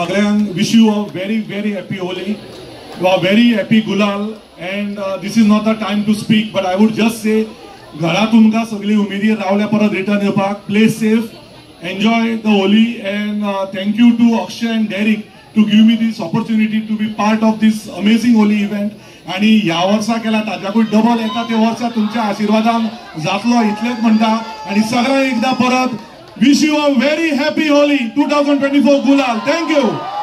सगळ्यांक wish you a very very happy Holi, a very happy Gulal. And this is not the time to speak, but I would just say घरा तुमकां सगळी उमेदीर रावल्या परत return येवपाक. Play safe, enjoy the Holi, and thank you to Akshay and Derek to give me this opportunity to be part of this amazing Holi event. आणि ह्या वर्सा केला ताच्याकूय डबल येता ते वर्सा तुमच्या आशिर्वादान जातलो इतलेंच म्हणटा. आनी सगळ्यांक एकदा परत wish you a very happy Holi 2024 Gulal. Thank you.